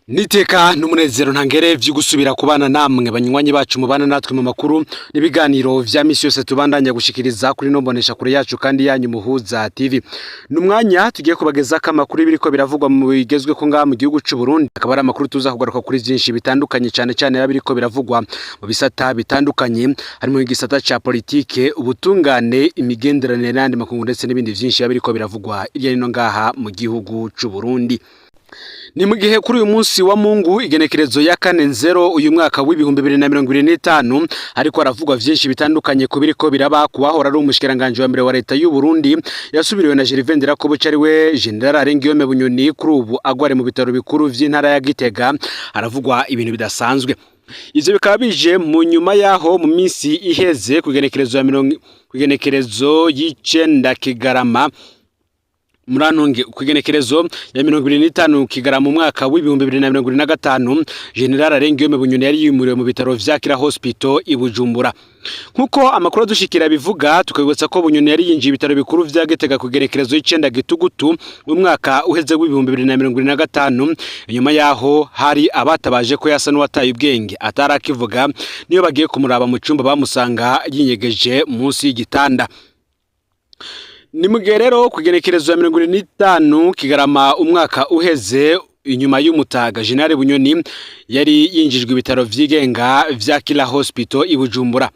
Niteka n'umunezero ntangere vyo gusubira kubana namwe banywanyi bacu mubana natwe mu makuru n'ibiganiro vya misi yose tubandanya gushikiriza kuri no mbonesha kure yacu kandi yanyu Muhuza TV. Numwanya tugiye kubageza ko amakuru biriko biravugwa mu bigezwe ko ngaha mu gihugu c'u Burundi, akaba ari amakuru tuza kugaruka kuri vyinshi bitandukanye, cane cane biriko biravugwa mu bisata bitandukanye, harimo igisata ca politike, ubutungane, imigenderanire n'andi makungu, ndetse n'ibindi vyinshi biriko biravugwa irya nino ngaha mu gihugu c'u Burundi. Ni mu gihe kuri uyu munsi wa Mungu, igenekerezo ya 4 nzero uyu mwaka w'2025, ariko haravugwa vyinshi bitandukanye ku biriko biraba kuwahora ari umushikiranganje wa mbere wa leta y'u Burundi yasubiriwe na Gervais Ndirakobuca, ari we General Alain Bunyoni, kuri ubu agware mu bitaro bikuru vy'intara ya Gitega. Haravugwa ibintu bidasanzwe. Ivyo bikaba bije mu nyuma yaho mu minsi iheze, ku igenekerezo ya mirongo, ku igenekerezo y'icenda Kigarama, murantunge, ku igenekerezo ya 25 Kigarama mu mwaka w'2025, General Alain Guillaume Bunyoni yari yimuriwe mu bitaro vya Kira Hospital i Bujumbura. Nkuko amakuru adushikira bivuga, tukabibutsa ko Bunyoni yari yinjiye ibitaro bikuru vya Gitega ku igenekerezo y'icenda Gitugutu mu mwaka uheze w'2025, inyuma yaho hari abatabaje ko yasa n'uwataye ubwenge, atarakivuga. Niyo bagiye kumuraba mu cumba bamusanga yinyegeje munsi y'igitanda. Ni mu gihe rero ku igenekerezo ya 75 Kigarama umwaka uheze, inyuma y'umutaga, General Bunyoni yari yinjijwe ibitaro vyigenga vya Kira Hospital i Bujumbura.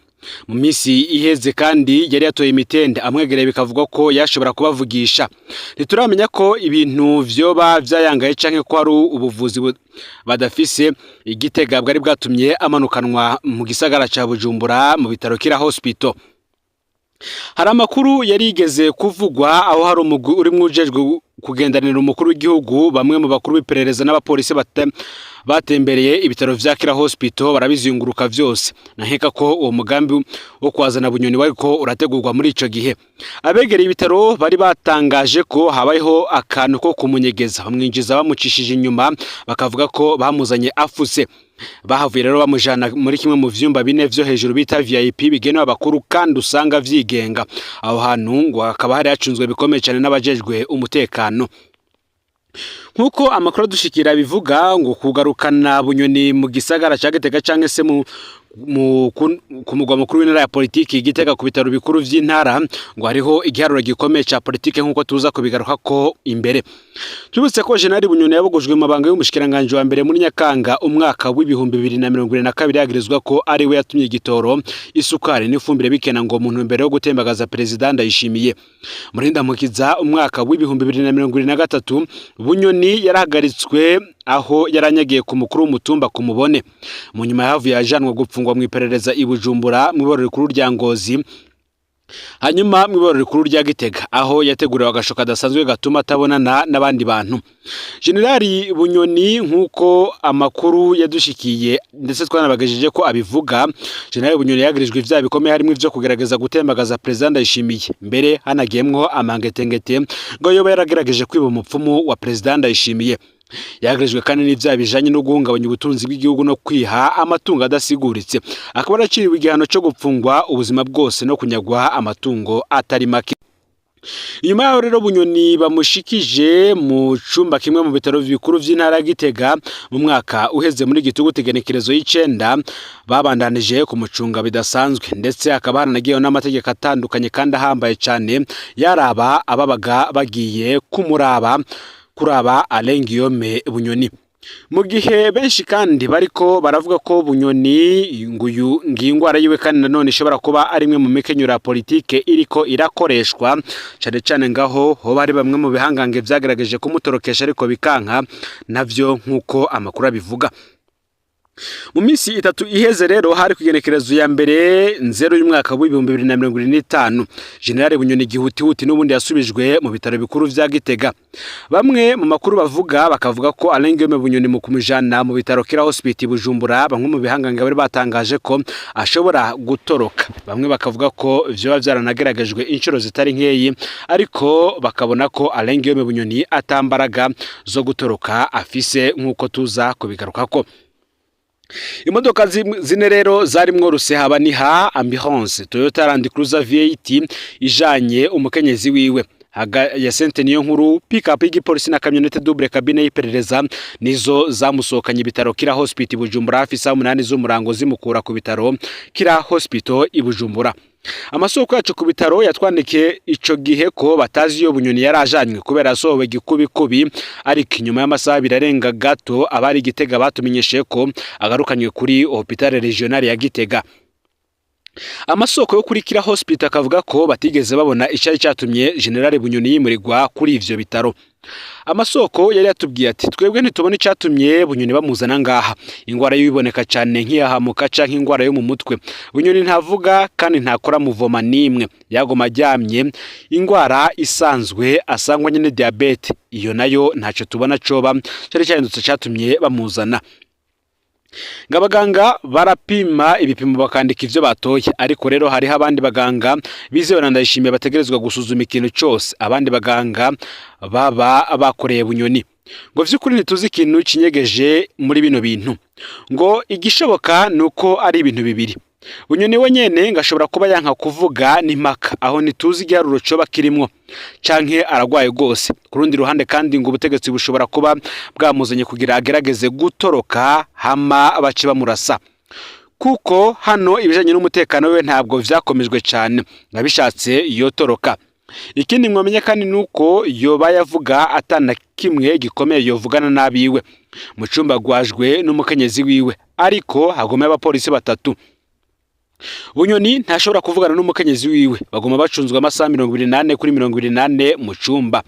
Mu minsi iheze kandi yari yatoye imitende, amwegereye bikavugwa ko yashobora kubavugisha. Ntituramenya ko ibintu vyoba vyayangaye canke ko hari ubuvuzi badafise igitega bwari bwatumye amanukanwa mu gisagara ca Bujumbura mu bitaro Kira Hospital. Hari amakuru yari yigeze kuvugwa aho hari umugwi urimwo ujejwe kugendanira umukuru w'igihugu, bamwe mu bakuru b'iperereza n'abapolisi batembereye ibitaro vya Kira Hospital barabizunguruka vyose. Nankeka ko uwo mugambi wo kwazana Bunyoni wariko urategurwa muri ico gihe. Abegereye ibitaro bari batangaje ko habayeho akantu ko kumunyegeza, bamwinjiza bamucishije inyuma, bakavuga ko bamuzanye afuse. Bahavuye rero bamujana muri kimwe mu vyumba bine vyo hejuru bita VIP, bigenewe abakuru kandi usanga vyigenga. Aho hantu ngo hakaba hari hacunzwe bikomeye cyane n'abajejwe umutekano. Nk'uko amakuru adushikira bivuga, ngo kugarukana Bunyoni mu gisagara ca Gitega canke se ku mugwa mukuru w'intara ya politiki Gitega, ku bitaro bikuru vy'intara, ngo hariho igiharuro gikomeye ca politike, nk'uko tuza kubigaruka ko imbere. Tubutse ko General Bunyoni yabogojwe mu mabanga y'umushikiranganje wa mbere muri Nyakanga umwaka w'2022, yagirizwa ko ari we yatumye igitoro, isukari n'ifumbire bikena, ngo mu ntumbero yo gutembagaza Perezida Ndayishimiye. Muri Ndamukiza umwaka w'2023, Bunyoni yarahagaritswe aho yaranyagiye ku mukuru w'umutumba ku mubone. Mu nyuma yahavuye ajanwa gupfungwa mu iperereza i Bujumbura mu iborero rikuru rya Ngozi, hanyuma mu iborero rikuru rya Gitega, aho yateguriwe agasho kadasanzwe gatuma atabonana n'abandi bantu. Generali Bunyoni, nk'uko amakuru yadushikiye ndetse twanabagejeje ko abivuga, Generali Bunyoni yagirijwe ivyaha bikomeye, harimo ivyo kugerageza gutembagaza Perezida Ndayishimiye. Mbere hanagiyemwo amangetengete ngo yoba yaragerageje kwiba umupfumu wa Perezida Ndayishimiye. Yagirijwe kandi n'ivyaha bijanye no guhungabanya ubutunzi bw'igihugu no kwiha amatungo adasiguritse, akaba yaraciriwe igihano co gupfungwa ubuzima bwose no kunyagwa amatungo atari make. Inyuma yaho rero Bunyoni bamushikije mu cumba kimwe mu bitaro bikuru vy'intara ya Gitega mu mwaka uheze muri Gitugutu, igenekerezo y'icenda, babandanije kumucunga bidasanzwe, ndetse hakaba haranagiyeho n'amategeko atandukanye kandi ahambaye cane yaraba ababaga bagiye kumuraba, kuraba Alain Guillaume Bunyoni. Mu gihe benshi kandi bariko baravuga ko Bunyoni nguyu ngiyi ingwara yiwe kandi nanone ishobora kuba ari imwe mu mikenyero ya politike iriko irakoreshwa, cane cane ngaho hoba hari bamwe mu bihangange vyagerageje kumutorokesha ariko bikanka navyo, nk'uko amakuru abivuga. Mu minsi 3 iheze rero, hari kugenekerezo ya 1 nzero y'umwaka w'2025, General Bunyoni gihutihuti n'ubundi yasubijwe mu bitaro bikuru vya Gitega. Bamwe mu makuru bavuga, bakavuga ko Alain Guillaume Bunyoni mu kumujana mu bitaro Kira Hospital Bujumbura, bamwe mu bihangange bari batangaje ko ashobora gutoroka. Bamwe bakavuga ko vyoba vyaranageragejwe inshuro zitari nkeyi, ariko bakabona ko Alain Guillaume Bunyoni atambaraga zo gutoroka afise, nk'uko tuza kubigarukako. Imodoka zine rero zarimwo Rusehabaniha ambulance Toyota Land Cruiser V8 ijanye umukenyezi wiwe. Yasente niyo nkuru, pick-up y'igipolisi na kamyonete double cabine y'iperereza nizo zamusohokanye ibitaro Kira Hospital i Bujumbura hafi saa 8 z'umurango, zimukura ku bitaro Kira Hospital i Bujumbura. Amasoko yacu ku bitaro yatwandikiye ico gihe ko batazi iyo Bunyoni yarajanywe kubera yasohowe gikubikubi, ariko inyuma y'amasaha 2 arenga gato abari Gitega batumenyesheje ko agarukanywe kuri Hôpital Régional ya Gitega. Amasoko yo kuri Kira Hospital akavuga ko batigeze babona icari catumye General Bunyoni yimurirwa kuri ivyo bitaro. Amasoko yari yatubwiye ati: "Twebwe ntitubona icatumye Bunyoni bamuzana ngaha. Ingwara y'iboneka cane nk'iyahamuka canke ingwara yo mu mutwe. Bunyoni ntavuga kandi ntakora mouvement nimwe, yagoma aryamye. Ingwara isanzwe asangwa nyene diabète, iyo nayo ntaco tubona coba cari cahindutse catumye bamuzana." Ngo abaganga barapima ibipimo bakandika ivyo batoye, ariko rero hariho abandi baganga bizewe na Ndayishimiye bategerezwa gusuzuma ikintu cose abandi baganga baba bakoreye Bunyoni. Ngo vy'ukuri ntituzi ikintu kinyegeje muri bino bintu. Ngo igishoboka nuko ari ibintu bibiri: Bunyoni we nyene ngo ashobora kuba yanka kuvuga n'impaka, aho ntituzi igiharuro coba kirimwo, canke aragwaye rwose. Ku rundi ruhande kandi ngo ubutegetsi bushobora kuba bwamuzanye kugira agerageze gutoroka hama bace bamurasa, kuko hano ibijanye n'umutekano we ntabwo vyakomejwe cane, nkabishatse yotoroka. Ikindi mwamenye kandi nuko yoba yavuga atana kimwe gikomeye yovugana n'abiwe. Mu cumba agwajwe n'umukenyezi wiwe, ariko haguma abapolisi batatu. Bunyoni ntashobora kuvugana n'umukenyezi wiwe, baguma bacunzwe amasaha 24/24 mu cumba.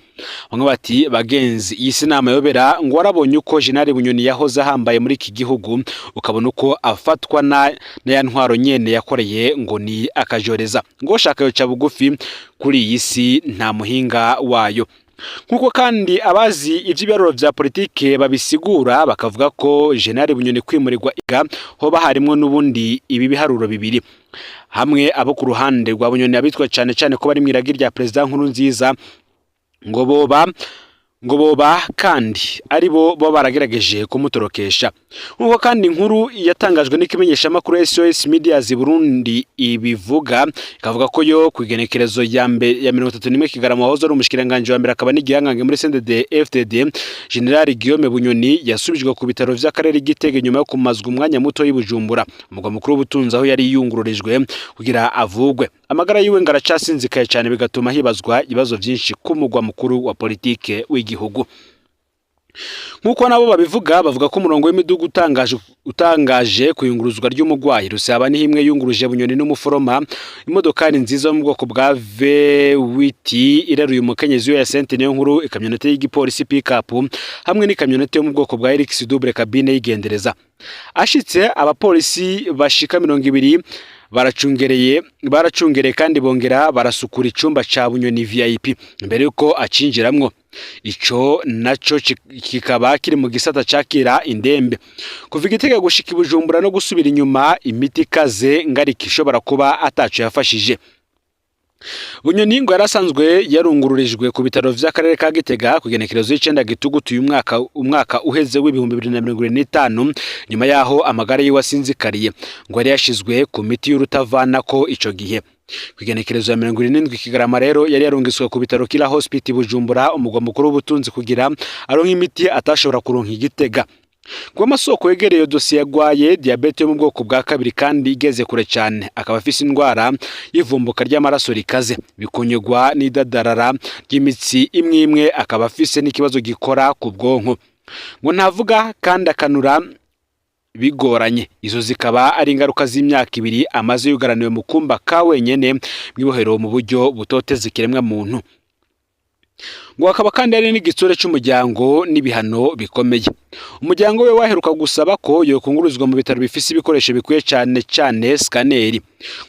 Bamwe bati: "Bagenzi, iyi si nama yobera." Ngo warabonye uko General Bunyoni yahoze ahambaye muri iki gihugu, ukabona uko afatwa na ya ntwaro nyene yakoreye ngo ni akajoreza. Ngo shaka yoca bugufi, kuri iyi si nta muhinga wayo. Nk'uko kandi abazi ivy'ibiharuro vya politike babisigura, bakavuga ko General Bunyoni kwimurirwa iga hoba harimwo n'ubundi ibi biharuro bibiri: hamwe abo ku ruhande rwa Bunyoni, abitwa cane cane ko bari mw'iragi rya Perezida Nkurunziza, ngo boba kandi ari bo bo baragerageje kumutorokesha. Nk'uko kandi inkuru yatangajwe n'ikimenyeshamakuru SOS Medias Burundi ibivuga, ikavuga ko yo ku igenekerezo ya mbere ya 31 Kigarama, wahoze ari umushikiranganji wa mbere akaba n'igihangange muri CNDD FDD, General Guillaume Bunyoni yasubijwe ku bitaro vy'akarere Gitega nyuma yo kumazwa umwanya muto y'i Bujumbura, umugwa mukuru w'ubutunzi, aho yari yungururijwe kugira avugwe. Amagara yiwe ngo aracasinzikaye cyane, bigatuma hibazwa ibibazo vyinshi ku mugwa mukuru wa politike w'igihugu. Nk'uko nabo babivuga, bavuga ko umurongo w'imidugudu utangaje kuyunguruzwa ry'umugwayi Rusaba ni imwe yunguruje Bunyoni n'umuforoma, imodokari nziza yo mu bwoko bwa V8 ireruye umukenyezi we ya Sente niyo nkuru, ikamyonete y'igipolisi pick-up hamwe n'ikamyonete yo mu bwoko bwa Hilux double cabine yigendereza. Ashitse, abapolisi bashika 20 baracungereye kandi bongera barasukura icumba ca Bunyoni VIP mbere yuko acinjiramwo. Ico naco kikaba kiri mu gisata cakira indembe. Kuva Igitega gushika i Bujumbura no gusubira inyuma, imiti ikaze ngarika ishobora kuba ataco yafashije. Bunyoni ngo yarasanzwe yarungururijwe ku bitaro vy'akarere ka Gitega ku igenekerezo y'icenda Gitugutu uyu mwaka, umwaka uheze w'2025, nyuma yaho amagara yiwe asinzikariye. Ngo yari yashizwe ku miti y'urutavanako ico gihe. Ku igenekerezo ya 27 Kigarama rero yari yarungiswe ku bitaro Kira Hospital Bujumbura, umugwa mukuru w'ubutunzi, kugira aronke imiti atashobora kuronka i Gitega. Kuba amasoko yegereye iyo dosiye, yagwaye diyabete yo mu bwoko bwa kabiri kandi igeze kure cyane, akaba afise indwara y'ivumbuka ry'amaraso rikaze bikunyurwa n'idadarara ry'imitsi imwe imwe, akaba afise n'ikibazo gikora ku bwonko. Ngo ntavuga kandi akanura bigoranye. Izo zikaba ari ingaruka z'imyaka 2 amaze yugaraniwe mu kumba ka wenyene mw'ibohero mu buryo butoteza ikiremwa muntu. Ngo hakaba kandi hari n'igitsure c'umuryango n'ibihano bikomeye. Umuryango we waheruka gusaba ko yokungururizwa mu bitaro bifise ibikoresho bikwiye, cane cane scanner.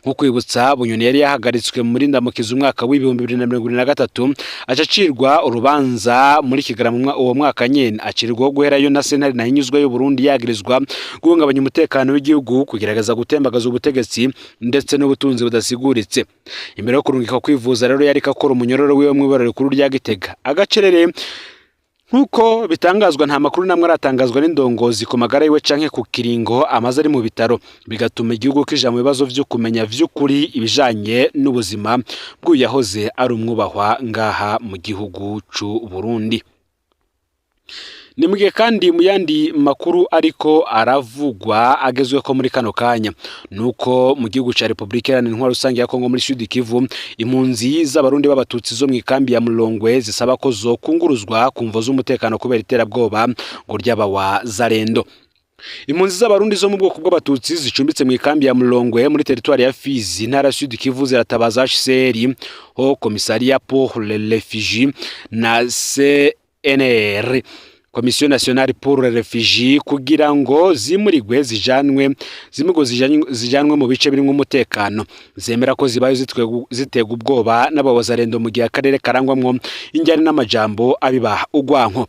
Nko kwibutsa, Bunyoni yari yahagaritswe muri Ndamukiza umwaka w'2023, aca acirwa urubanza muri Kigarama uwo mwaka nyene, acirwaho guherayo na sentare Ntahinyuzwa y'u Burundi, yagirizwa guhungabanya umutekano w'igihugu, kugerageza gutembagaza ubutegetsi ndetse n'ubutunzi budasiguritse. Imbere yo kurungikwa kwivuza rero, yariko akora umunyororo wiwe mw'ibararo rikuru rya Gitega. Agacerere Nk'uko bitangazwa, nta makuru namwe aratangazwa n'indongozi ku magara yiwe canke ku kiringo amaze ari mu bitaro, bigatuma igihugu kija mu bibazo vyo kumenya vy'ukuri ibijanye n'ubuzima bw'uyu yahoze ari umwubahwa ngaha mu gihugu c'u Burundi. Ni mugihe kandi mu yandi makuru ariko aravugwa agezweko muri kano kanya, nuko mu gihugu ca Republika Iharanira Intwaro Rusange ya Kongo, muri Sud Kivu, impunzi z'Abarundi b'Abatutsi zo mw'ikambi ya Mulongwe zisaba ko zokunguruzwa ku mvo z'umutekano kubera iterabwoba ngo ry'abawazalendo. Impunzi z'Abarundi zo mu bwoko bw'Abatutsi zicumbitse mu ikambi ya Mulongwe muri teritwari ya Fizi, intara ya Sud Kivu, ziratabaza HCR, Haut Commissariat pour les Réfugiés, na CNR, Commission Nationale pour les Réfugiés, kugira ngo zimurigwe zijanwe zimurwe zijanwe mu bice birimo umutekano. Zemera ko zibaye zitega ubwoba n'abawazalendo mu gihe akarere karangwamwo injyane n'amajambo abiba ugwanko.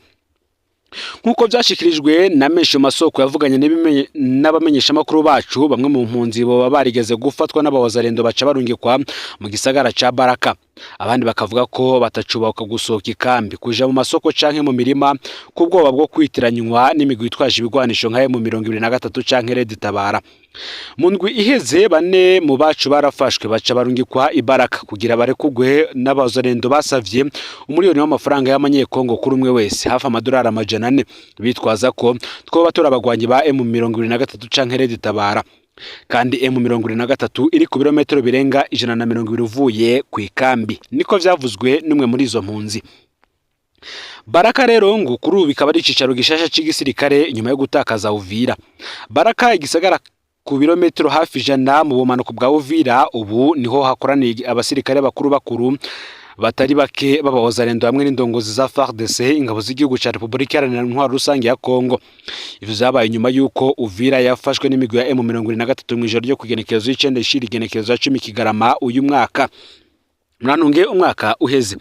Nk'uko byashikirijwe na menshi mu masoko yavuganye n'abamenyeshamakuru bacu, bamwe mu mpunzi boba barigeze gufatwa n'abawazalendo baca barungikwa mu gisagara ca Baraka, abandi bakavuga ko batacubahuka gusohoka ikambi kuja mu masoko canke mu mirima k'ubwoba bwo kwitiranywa n'imigwi itwaje ibigwanisho nka M23 canke Red Tabara. Mu ndwi iheze, bane mu bacu barafashwe baca barungikwa ibaraka kugira barekugwe n'abazalendo basavye 1 miliyoni w'amafaranga y'amanyekongo kuri umwe wese, hafi amadolari 400, bitwaza ko twoba turi abagwanyi ba M23 canke Red Tabara, kandi M23 iri ku birometero birenga 120 uvuye ku ikambi. Niko vyavuzwe n'umwe muri izo mpunzi. Baraka rero ngo kuri ubu bikaba ari icicaro gishasha c'igisirikare nyuma yo gutakaza Uvira. Baraka, igisagara ku birometero hafi 100 mu bumanuko bwa Uvira, ubu niho hakoraniye abasirikare bakuru bakuru batari bake b'abawazalendo hamwe n'indongozi za FARDC, ingabo z'igihugu ca Republika Iharanira Intwaro Rusange ya Kongo. Ivyo vyabaye nyuma y'uko Uvira yafashwe n'imigwi ya M23 mw'ijoro ryo kugenekerezo y'icenda ishira igenekerezo ya 10 Kigarama uyu mwaka, murantunge, umwaka uheze.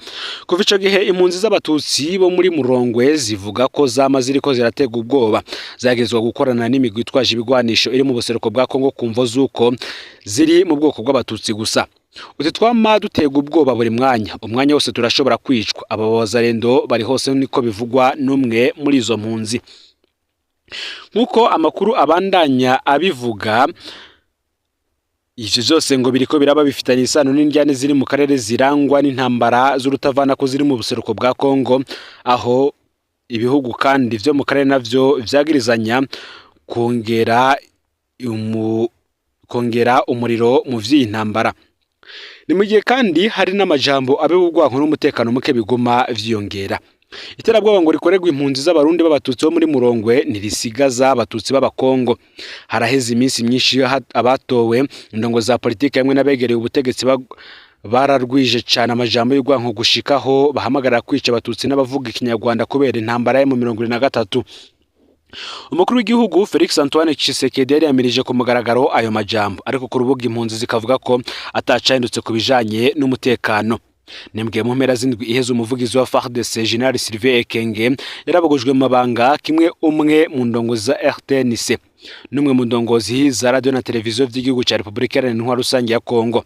Kuva ico gihe, impunzi z'Abatutsi bo muri Murongwe zivuga ko zama ziriko ziratega ubwoba, zagezwa gukorana n'imigwi itwaje ibigwanisho iri mu buseruko bwa Kongo ku mvo z'uko ziri mu bwoko bw'Abatutsi gusa. Uti: "Twama duterwa ubwoba buri mwanya, umwanya wose turashobora kwicwa, aba bazarendo bari hose." Niko bivugwa n'umwe muri izo mpunzi. Nk'uko amakuru abandanya abivuga, ivyo vyose ngo biriko biraba bifitanye isano n'indyane ziri mu karere zirangwa n'intambara z'urutavana ko ziri mu buseruko bwa Kongo, aho ibihugu kandi vyo mu karere navyo vyagirizanya kongera umuriro mu vy'iyi ntambara. Ni mu gihe kandi hari n'amajambo abe ubwanko n'umutekano muke biguma vyiyongera. Iterabwoba ngo rikorerwa impunzi z'Abarundi b'Abatutsi bo muri Murongwe ntirisigaza Abatutsi b'Abakongo. Haraheze iminsi myinshi abatowe, indongo za politiki hamwe n'abegereye ubutegetsi bararwije cane amajambo y'urwanko gushikaho bahamagarira kwica Abatutsi n'abavuga Ikinyarwanda kubera intambara ya mu 73. Umukuru w'igihugu Felix Antoine Tshisekedi yari yamirije ku mugaragaro ayo majambo, ariko ku rubuga impunzi zikavuga ko atacahindutse ku bijanye n'umutekano. Nimbwiye mu mpera z'indwi iheze, umuvugizi wa FARDC General Sylvain Ekenge yarabogojwe mu mabanga, kimwe umwe mu ndongozi za RTNC n'umwe mu ndongozi za radio na televiziyo vy'igihugu ca Republika Iharanira Intwaro Rusange ya Kongo.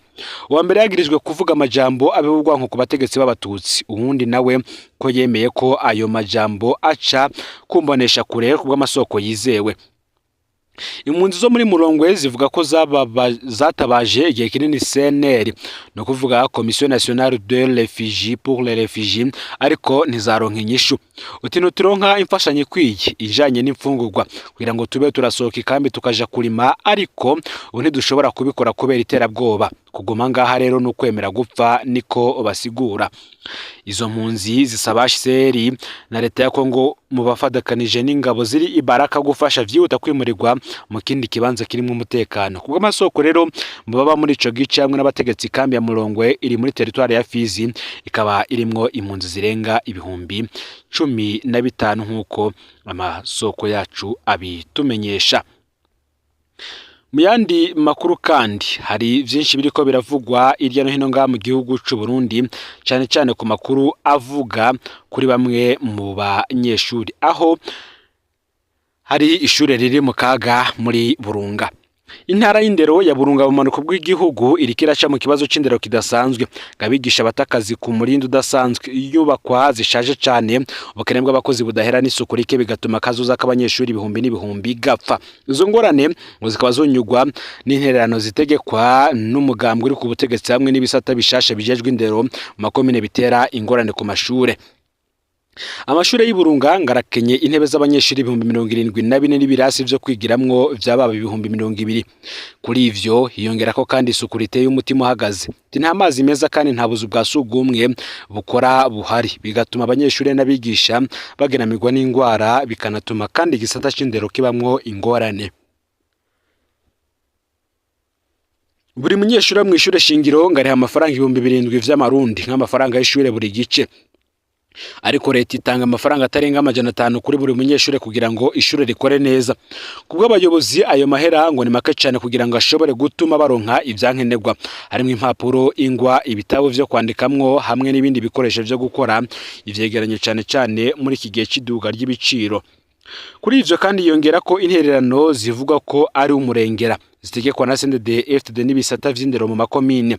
Uwa mbere yagirijwe kuvuga amajambo abe ubwanko ku bategetsi b'Abatutsi, uwundi nawe ko yemeye ko ayo majambo aca kumbonesha kure kubw'amasoko yizewe. Impunzi zo muri Murongwe zivuga ko zatabaje igihe kinini CNR, ni ukuvuga Commission Nationale de Réfugiés pour les Réfugiés, ariko ntizaronka inyishu. Uti: "Ntituronka imfashanyo ikwiye ijanye n'imfungurwa kugira ngo tube turasohoka ikambi tukaja kurima, ariko ubu ntidushobora kubikora kubera iterabwoba. Kuguma ngaha rero ni ukwemera gupfa." Niko basigura. Izo mpunzi zisaba HCR na leta ya Kongo mu bafadakanije n'ingabo ziri ibaraka gufasha vyihuta kwimurirwa mu kindi kibanza kirimo umutekano. Kubw'amasoko rero mu baba muri ico gice hamwe n'abategetsi, kambi ya Murongwe iri muri teritwari ya Fizi ikaba irimwo impunzi zirenga 15,000, nk'uko amasoko yacu abitumenyesha. Mu yandi makuru kandi, hari vyinshi biriko biravugwa hirya no hino ngaha mu gihugu c'u Burundi, cane cane ku makuru avuga kuri bamwe mu banyeshuri, aho hari ishure riri mu kaga muri Burunga. Intara y'indero ya Burunga bumanuko bw'igihugu iriko iraca mu kibazo c'indero kidasanzwe, abigisha batakazi ku murindi udasanzwe, inyubakwa zishaje cane, ubukene bw'abakozi budahera n'isuku rike bigatuma akazoza k'abanyeshuri ibihumbi n'ibihumbi gapfa. Izo ngorane ngo zikaba zonyugwa n'intererano zitegekwa n'umugambwe uri ku butegetsi hamwe n'ibisata bishasha bijejwe indero mu makomine bitera ingorane ku mashure. Amashure y'Iburunga ngarakenye intebe z'abanyeshuri 74,000 n'ibirasi vyo kwigiramwo vyababa 20,000. Kuri ivyo hiyongerako kandi isuku riteye umutima uhagaze. Nta mazi meza kandi nta buzu bwa sugumwe bukora buhari, bigatuma abanyeshuri n'abigisha bagenamirwa n'ingwara, bikanatuma kandi igisata c'indero kibamwo ingorane. Buri munyeshuri wo mw'ishure shingiro ngariha amafaranga 7,000 vy'amarundi nk'amafaranga y'ishure buri gice. Ariko leta itanga amafaranga atarenga 500 kuri buri munyeshure kugira ngo ishure rikore neza. Kubw'abayobozi ayo mahera ngo ni make cane kugira ngo ashobore gutuma baronka ivyankenerwa, harimwo impapuro, ingwa, ibitabo vyo kwandikamwo hamwe n'ibindi bikoresho vyo gukora ivyegeranyo cane cane muri iki gihe c'iduga ry'ibiciro. Kuri ivyo kandi yongera ko intererano zivuga ko ari umurengera zitegekwa na CNDD-FDD n'ibisata vy'indero mu makomine.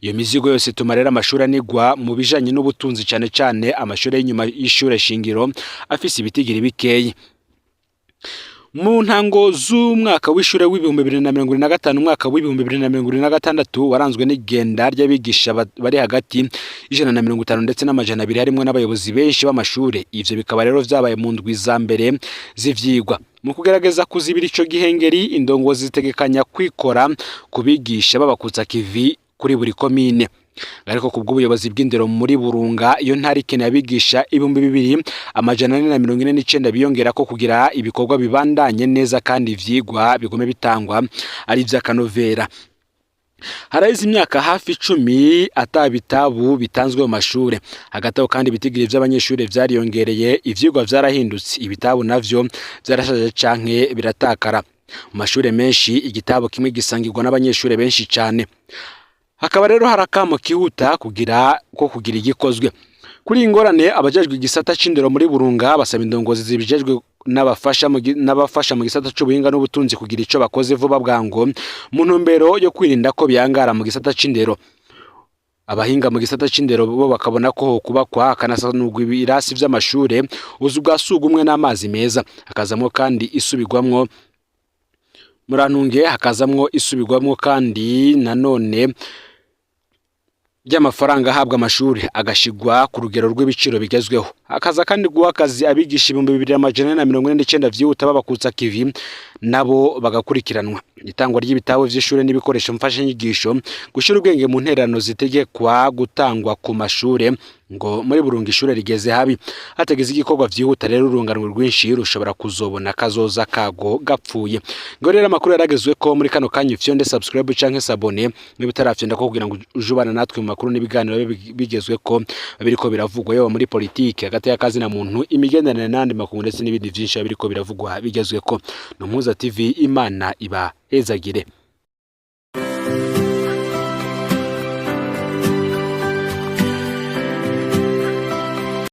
Iyo mizigo yose ituma rero amashuri anigwa mu bijanye n'ubutunzi cane cane amashure y'inyuma y'ishure shingiro afise ibitigiri bikeyi. Mu ntango z'umwaka w'ishure w'2025 umwaka w'2026 waranzwe n'igenda ry'abigisha bari hagati y'150 ndetse n'200 harimwo n'abayobozi benshi b'amashure. Ivyo bikaba rero vyabaye mu ndwi za mbere z'ivyigwa. Mu kugerageza kuzibira ico gihengeri, indongozi zitegekanya kwikora ku bigisha babakutsa kivi kuri buri komine. Ariko kubw'ubuyobozi bw'indero muri Burunga, iyo ntara ikeneye abigisha 2449 biyongerako kugira ibikorwa bibandanye neza kandi ivyigwa bigume bitangwa ari ivy'akanovera. Haraheze imyaka hafi 10 ata bitabu bitanzwe mu mashure. Hagati aho kandi ibitigiri vy'abanyeshure vyariyongereye, ivyigwa vyarahindutse, ibitabu navyo vyarashaje canke biratakara. Mu mashure menshi igitabo kimwe gisangirwa n'abanyeshure benshi cane. Hakaba rero hari akamo kihuta kugira ko kugira igikozwe. Kuri iyi ngorane abajejwe igisata c'indero muri Burunga basaba indongozi zibijejwe n'abafasha mu gisata c'ubuhinga n'ubutunzi kugira ico bakoze vuba bwango mu ntumbero yo kwirinda ko byangara mu gisata c'indero. Abahinga mu gisata c'indero bo bakabona ko hokubakwa hakanasanurwa ibirasi vy'amashure, ubuzu bwa sugumwe n'amazi meza, hakazamwo kandi isubirwamwo murantunge hakazamwo isubirwamwo kandi nanone ry'amafaranga ahabwa amashuri agashigwa ku rugero rw'ibiciro bigezweho. Hakaza kandi guha akazi abigisha 2449 vyihuta babakutsa kivi nabo bagakurikiranwa. Itangwa ry'ibitabo vy'ishure n'ibikoresho mfashanyigisho, gushira ubwenge mu ntererano zitegekwa gutangwa ku mashure ngo muri Burunga ishure rigeze habi. Hategeze igikorwa vyihuta rero urunganwe rwinshi rushobora kuzobona kazoza kago gapfuye. Ngo rero amakuru yaragezwe ko muri kano kanya ufyonde subscribe canke s'abonner niba utarafyonda ko kugira ngo ujubana natwe mu makuru n'ibiganiro bigezwe ko biriko biravugwa yaba muri politike, hagati y'akazi na muntu, imigenderanire n'andi makungu ndetse n'ibindi vyinshi biriko biravugwa bigezwe ko. Ni Umuhuza TV, Imana ibahezagire.